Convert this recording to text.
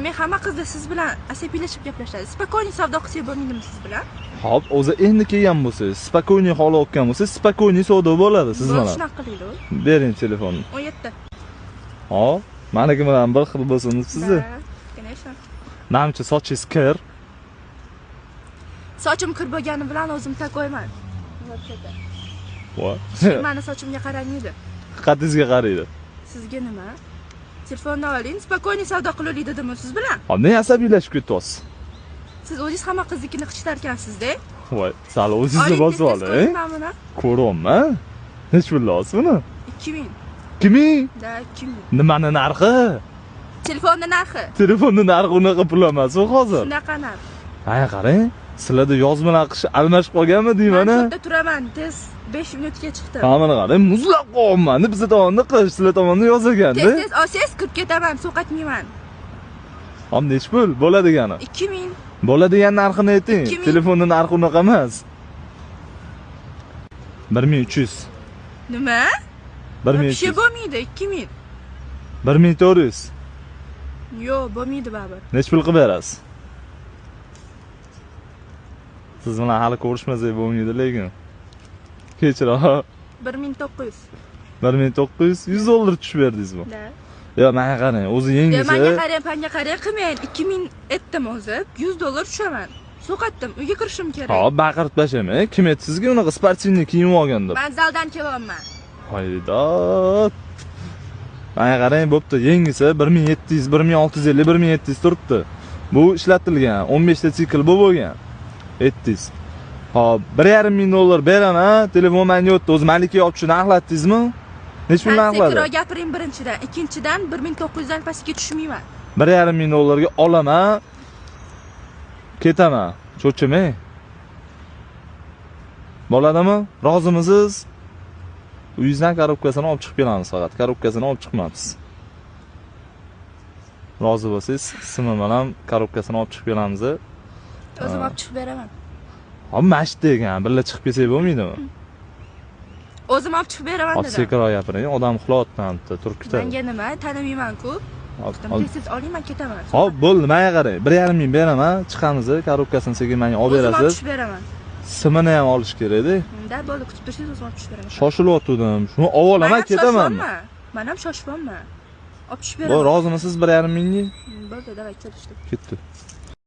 Cho'chimang, hamma qizlar siz bilan asabiylashib gaplashadi. Спокойный savdo qilsak bo'lmaydimi siz bilan? Hop, o'zi endi kelgan bo'lsangiz, спокойный xohlayotgan bo'lsangiz, спокойный savdo bo'ladi siz bilan. Shunaqa qilaylik. Bering telefonni. 17. Hop, maniki bilan bir xil bo'lsin sizni. Да, конечно. Manimcha sochingiz kir. Sochim kir bo'lgani bilan o'zim такой man. Вообще-то. Voy. Mani sochimga qaramaydi. Qatingizga qaraydi. Sizga nima? Telefonni oling, спокойный savdo qilaylik dedim siz bilan. Hop, ne asabiylashib ketyapsiz? Siz o'zingiz hamma qiznikini qichitarkansiz-da. Voy, sal o'zingizni Oling, bosib tez-tez oling. ko'ring mana buni. Ko'ryapman. Necha pul olasiz buni? 2000. 2000? Да, 2000. Nimani narxi? Telefonni narxi. Telefonni narxi unaqa pul emas u hozir. Shunaqa narx. Mana qarang, sizlarda yoz bilan qish almashib qolganmi deyman Man a? shu yerda turaman, tez 5 minutga chiqdim. Ha, mana qarang, muzlab qolyapman. Biza tomonda qish, sizlar tomonda yoz ekanda. Tez-tez olsangiz kirib ketaman, sovqatmayman. Hop, necha pul bo'ladigani? 2000. Bo'ladigan narxini ayting. 2000. Telefonni narxi unaqa emas. 1300. Nima? Вообще 1300. bo'lmaydi, 2000. 1400. Yo'q, bo'lmaydi baribir. Necha pul qilib berasiz? Siz bilan hali ko'rishmasak bo'lmaydi lekin. Kechroq. 1900. 1900 100 dollar tushib berdingizmi? Да. Yo'q, menga qarang, o'zi Ya yengisi. menga qarang, panga qarang qilmang. 2000 etdim o'zi. 100 dollar tushaman. Sovqatdim, uyga kirishim kerak. Hop, baqirib tashlamang. Kim aytdi sizga unaqa спортивный kiyim olgan deb? Men zaldan kelyapman. Haydod. Menga qarang, bo'pti, yengisi 1700, 1650, 1700 turibdi. Bu ishlatilgan, 15 ta sikl bu bo'lgan. 700. Hop, 1,5 ming dollar beraman, telefon menga o'tdi. O'zi Malika olib tushib narxlatdingizmi? Necha pul narxladi? Sekinroq gapiring birinchidan. Ikkinchidan 1900 dan pastga tushmayman. 1,5 ming dollarga olaman. Ketaman. Cho'chimang. Bo'ladimi? Rozimisiz? Uyingizdan korobkasini olib chiqib kelamiz faqat. Korobkasini olib chiqmabsiz. Rozi bo'lsangiz, simi bilan korobkasini olib chiqib kelamiz. O'zim olib chiqib beraman. Hop, mashit degan, birga chiqib kelsak bo'lmaydimi? O'zim olib chiqib beraman Hop, dedim. sekinroq gapiring, odam uxlayapti, turib ketadi. Menga nima? Tanimayman-ku. Hop, Tez-tez oling, men ketaman. Hop, bo'ldi, menga qarang. 1,5 ming beraman, chiqamiz, korobkasini sekin menga olib O'zim olib berasiz. tushib beraman. Simini ham olish kerak-da. Да, bo'ldi, kutib tursangiz o'zim olib tushib beraman. Shoshilyotgandim. Shuni olib olaman, ketaman. Men ham shoshyapman. Olib tushib Bo'l, beraman. rozimisiz 1,5 mingga? Bo'ldi, давай, kelishdik. Ketdi.